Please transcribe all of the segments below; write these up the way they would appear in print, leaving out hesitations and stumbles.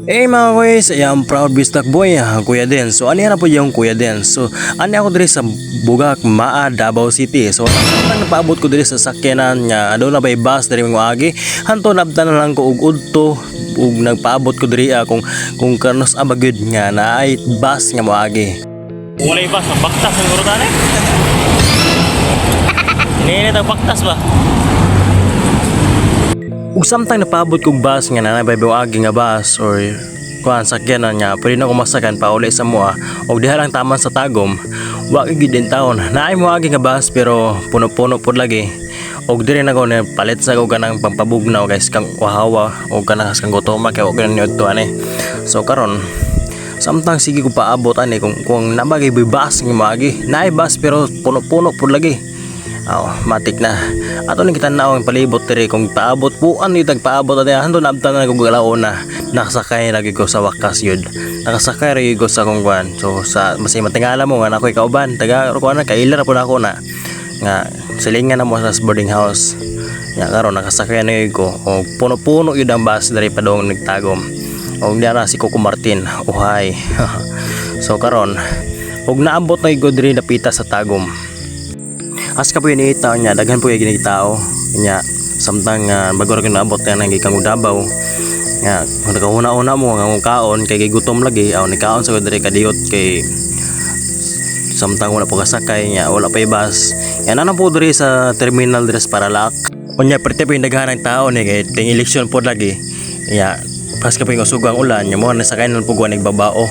Hey mga kuys, I am proud Bisdak boy, Kuya Den. So ani na po yung Kuya Den. So ani ako diri sa Bugak, Maa, Davao City. So samtang napaabot ko diri sa sakyanan nga aduna bay bus diri mo agi. Hanto nabtan na lang ko og udto ug nagpaabot ko diri kung kanus aba gyud nga naay bus nga moagi. Walay bus, ang baktas ang gurutan eh. Iniinit ang baktas ba? Ug samtang napaabot kog bus nga naa bay moagi nga bus or kuan sakyanan nga pwede na ko masakan pauli sa mua og diha lang taman sa Tagum, wa gyud din taon naay moagi nga bus pero puno-puno pod lagi. Og diri na ko ni palit sa ko kanang pampabugnaw guys, kang wahawa og kanang kang gutoma kay wa gyud ni udto ani. So karon, samtang sige ko paabot ani kung nabagay bus nga moagi, naay bus pero puno-puno pod lagi. Aw, matik na. Ato ning kita ang palibot diri kung paabot puan ni tag paabot ati hando naabtan na kog alauna. Nakasakay ra gyud ko sa wakas yun. Nakasakay ra gyud ko sa kong kuan. So sa masay matingala mo nga na ako'y kauban, taga kuan na kaila ra pud ako na. Nga silingan na mo sa boarding house. Nga karon nakasakay na gyud ko. Og puno-puno yun ang bus diri padung nagtagom. Og diara si Coco Martin. Uhay. So karon og naabot na gyud ko diri napita sa Tagum. As ka po yun tao niya, daghan po yung tao. Nya, samtang bago ra gyud naabot nga nang gikan Davao. Nga, kung nakauna-una mo nga akong kaon kay gigutom lagi, aw ni kaon sa ko diri kadiyot kay samtang wala po kasakay nya, wala pa bus. Yan na po diri sa terminal diri sa Paralak. Unya perte po yung daghan ng tao ni kay ting eleksyon po lagi. Nya, pas ka po yung usugang ulan, nya mo nasakay na po kuan nagbabao.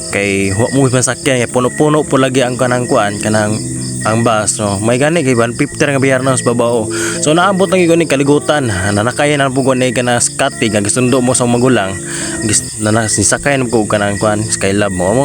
Kay wa mo masakyan, kay puno-puno po lagi ang kanang kuan, kanang ang bus, no. May gani kay 150 nga bayar na sa babao. So naabot na gyud ni kaligutan, nanakayan na po ko ni kana Scotty nga gisundo mo sa magulang. Gis na nisakay na po kanang kuan Skylab mo mo.